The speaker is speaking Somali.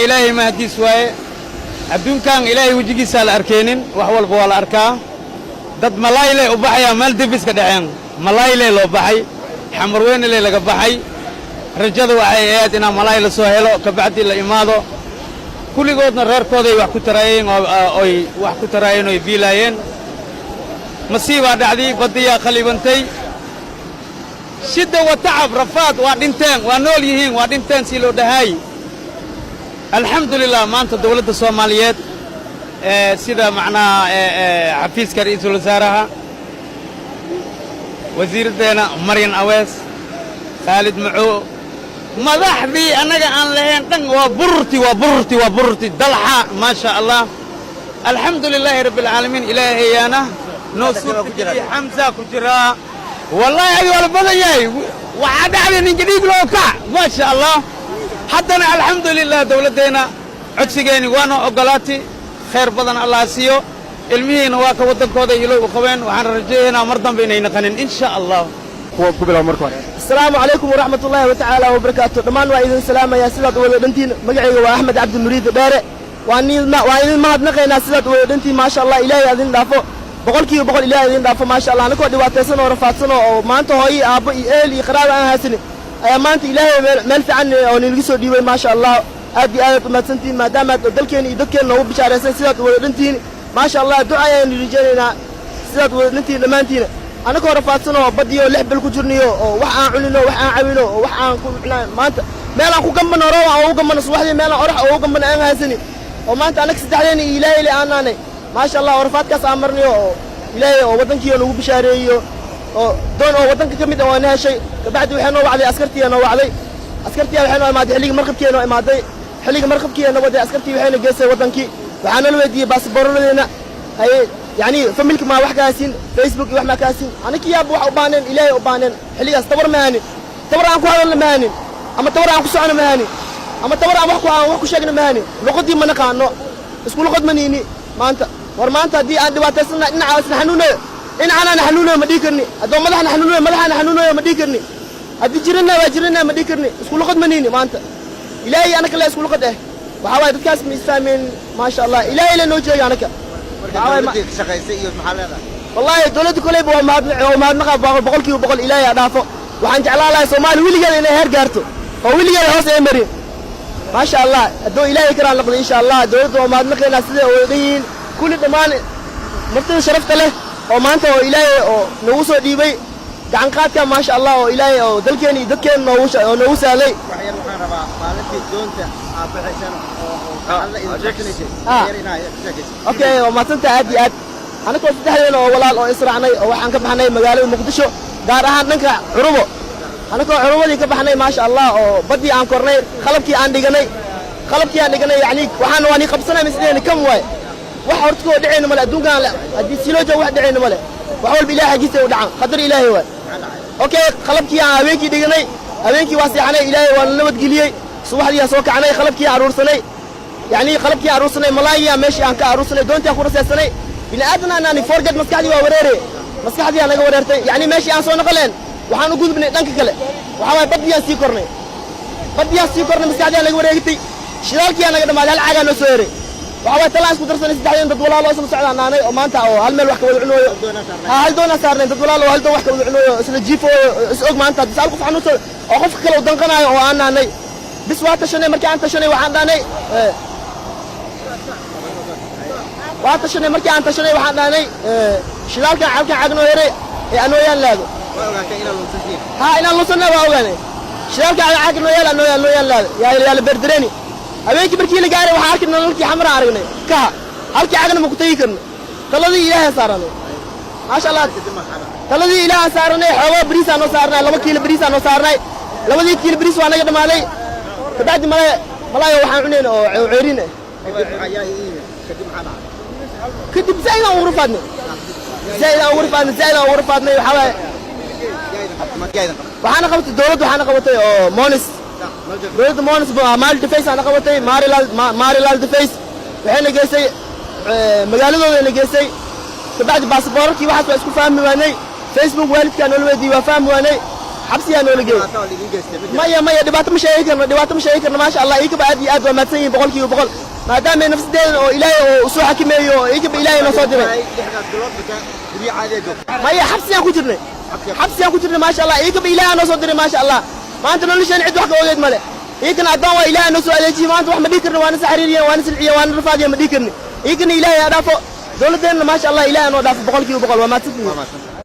Ilaahay mahadiis waaye. Adduunkan Ilaahay wejigiisaa la arkeenin, wax walba waa la arkaa. Dad malayle u baxayaa meel debiska dhaceen, malayle loo baxay, Xamarweynele laga baxay. Rajada waxay ahayd inaa malaay la soo helo, kabacdi la imaado. Kulligoodna reerkooday wax ku taraayeen oy wax ku taraayeen oy biilaayeen. Masiibaa dhacday, baddiyaa khalibantay. Shidda wa tacab, rafaad, waa dhinteen, waa nool yihiin, waa dhinteen si loo dhahaay. Alxamdulilah, maanta dawladda Soomaaliyeed, sida macnaha xafiiska ra'iisul wasaaraha, wasiiraddeena Maryan Awees, Khaalid Macow, madaxdii annaga aan lahayn dhan, waa bururti, waa bururti, waa bururti dalxa. Maa sha Allah, alxamdu lilaahi rabbi alcaalamiin. Ilaahayaana noo suurtageliyey. Xamsa ku jiraa, wallaahi adi waa la badan yahay. Waxaa dhacday ninka dhiig loo kac, maa sha Allah. Haddana alxamdu lilah, dawladdeenna codsigeeni waana oggolaatay. Khayr badan Allah siiyo. Ilmihiina waa ka waddankooda ilow u qabeen. Waxaan rajayaynaa mar dambe inay naqanin, in sha Allah. Ku bilaw marka hore. Asalaamu calaykum waraxmat ullaahi watacaala wabarakaatu. Dhammaan waa idin salaamayaa sidaad u wada dhantiin. Magacayga waa Axmed Cabdimuriid Dheere. Waan idin mahadnaqaynaa sidaad u wada dhantiin. Maasha Allah, Ilaahay idin dhaafo, 100%. Ilaahay idin dhaafo. Maasha Allah, anakoo dhibaataysan oo rafaadsan oo maanta hooyo, aabbo iyo ehel iyo qaraaba aan haysanin ayaa maanta Ilaahay meel fiican oo ninaga soo dhiibay. Maasha Allah, aad iyo aadaad umahadsantihiin maadaamaad dalkeena iyo dadkeena noogu bishaaraysan sidaad u wada dhantihiin. Maasha Allah, duca ayaan rajaynaynaa sidaad wada dhantihiin dhammaantiina. Anakoo rafaadsan oo badiyo 6 bil ku jirniyo oo wax aan cunino, wax aan cabino oo wax aan ku cunaa, maanta meel aan ku gambano, roob aan ugu gambano subaxdii, meel aan orax ugu gambano aan haysanin, oo maanta annaga saddexdeena iyo Ilaahay le aan naanay. Maasha Allah, oo rafaadkaas aan marnayo oo Ilaahay oo waddankii oo nagu bishaareeyo oo doon oo waddanka ka mid ah waa na heshay. Kabacdi waxay noo wacday askartii, noo wacday askartii. Waxay noo imaaday xilligii markabkii noo imaaday, xilligii markabkii noo waday askartii. Waxayna geysay waddankii. Waxaa nala weydiiyey baasaboorradeena, haye, yacni familka maa wax ka haysin, Facebook iyo wax maa ka haysin. Anaki yaaba wax u baahneen, Ilaahay u baahneen. Xilligaas tabar ma hanin, tabar aan ku hadalna ma hanin, ama tabar aan ku socono ma hanin, ama tabar aan wax ku sheegna ma hanin. Luqadii ma naqaano, isku luqad ma niini. Maanta war maanta haddii aan dhibaataysanna, dhinaca isna xanuunayo, dhinacanana xanuunayo ma dhihi karni. Haddoo madaxna xanuunayo, madaxana xanuunayo ma dhihi karni. Haddii jirana waa jirana ma dhihi karni. Isku luqad ma niini. Maanta Ilaahay anaka le isku luqad eh. Waxaa waaye dadkaas ma isfahmeen. Maasha Allah, Ilaahay le noo jeega anaka. Wallaahi dowladda koleyba waa mahad, waa mahadnaqa 100%. Ilaahay ha dhaafo. Waxaan jeclaan lahay Soomaali weligeeda inay heer gaarto oo weligeeda hoos ay marin. Maasha Allah, hadduu Ilaahay karaan noqdo, insha Allah dowladda waa mahadnaqaynaa siday oo dhan yihiin kulli dhammaan martida sharafta leh oo maanta oo Ilaahay oo nagu soo dhiibay gacan qaadka. Maasha Allah, oo Ilaahay oo dalkeena iyo dadkeena noogu oo noogu sahlay. Wax yar waxaan rabaa maalintii doonta aad baxaysan oo gacanta idin sheekanaysay yar inaa ka sheekayso. Okay, waa mahadsantahay aad iyo aad. Anagoo saddexdeena oo walaal oo israacnay oo waxaan ka baxnay magaalada Muqdisho, gaar ahaan dhanka Curubo. Anagoo Curubadii ka baxnay, maasha Allah, oo baddii aan kornay, qalabkii aan dhiganay, yacni waxaan waa nii qabsanay misleeni kam waay. Wax horta koo dhacayna male adduunkan. Haddii si loo joogo wax dhacayna male. Wax walba Ilahay xaggiisa u dhacan, qadar Ilaahay waay. Okay, qalabkii aan habeenkii dhiganay, habeenkii waa seexanay, Ilaahay waa nabadgeliyey. Subaxdii aan soo kacnay, qalabkii aan aruursanay, yacni qalabkii aan aruursanay, malaayigii aan meeshii aan ka aruursanay, doontii aan ku rasaysanay. Bini aadan aan forget, maskaxdii waa wareere, maskaxdii aa naga wareertay. Yacni meeshii aan soo noqoleen waxaan u gudubnay dhanka kale. Waxaa waaye baddii aan sii kornay, baddii aan sii kornay, maskaxdii aa naga wareegtay. Shidaalkii aa naga dhammaaday, hal caagaa noo soo heray. Waxaa waaye talaan isku darsanay saddexdeen. Dad walaalo isla socdaan naanay oo maanta oo hal meel wax ka wada cunooyo, ha, hal doonaa saarnay. Dad walaalo oo hal doon wax ka wada cunooyo, isla jiifooyo, is og. Maanta haddii hal qof xanuunsan oo qofka kale u danqanaayo oo aan naanay bis waa tashanay. Markii aan tashanay waxaan dhahnay, waa tashanay. Markii aan tashanay waxaan dhahnay shidaalkan halkan caag noo heray ee anooyaan laado. Waa ogaatay inaad lunsantihiin? Ha, inaan lunsanna waa ogaanay. Shidaalka caag noo yaal, anooyaan laado yaa la berdareeni. Habeenkii markii la gaaray waxaan arkay nololkii Xamar aragnay kaha. Halkii cagna ma ku tegi karno. Taladii Ilaahay saaranay, maasha Allah, taladii Ilaahay saaranay. Xoogaa bariis aan noo saarnay, 2 kiilo bariis aan noo saarnay. Labadii kiilo bariis waa naga dhammaaday. Kabacdi malay malaayo waxaan cunayna oo ceeriin ah. Kadib ayaa ii yimid, kadib maxaa dhacay? Kadib zaa'id aan ugu rafaadnay, zaa'id aan ugu rafaadnay, zaa'id aan ugu rafaadnay. Waxaa waaye yaa idin qabtay? Waxaana qabatay dowladda, waxaana qabatay oo Monis, dowladda Monis Maali Defense aana qabatay, Maryland Defense. Waxayna geysay magaaladoodayna geysay. Kabacdi baasaboorarkii waxaas waa isku fahmi waanay. Facebook waalidkaa noola weydiiyey, waa fahmi waanay. Xabsiyaa noola geeyey. Dhibaato oo laidin geystay ma jirto? Maya, maya, dhibaato ma sheegi karno, dhibaato ma sheegi karno. Maasha Allah, iikaba aad iyo aad waa mahadsan yihiin 100%, maadaama nafsadeeda oo Ilaahay oo soo xakameeyo oo iikaba Ilaahay noo soo diray. 6daas bilood marka guryo caadi ah joogta? Maya, xabsiyaan ku jirnay, xabsiyaan ku jirnay. Maasha Allah, iikaba Ilaahay noo soo diray. Maasha Allah, maanta nolosheen cid wax ka ogeed male. Iikana addoon waa, Ilaahay noo soo adeejiyey. Maanta wax ma dhihi karno, waana saxariiriyeen, waana silciyeen, waana rafaadiyeen, ma dhihi karni. Iikana Ilaahay ha dhaafo, dowladdeenna maasha Allah, Ilaahay noo dhaafo 100%. Waa mahadsantihiin.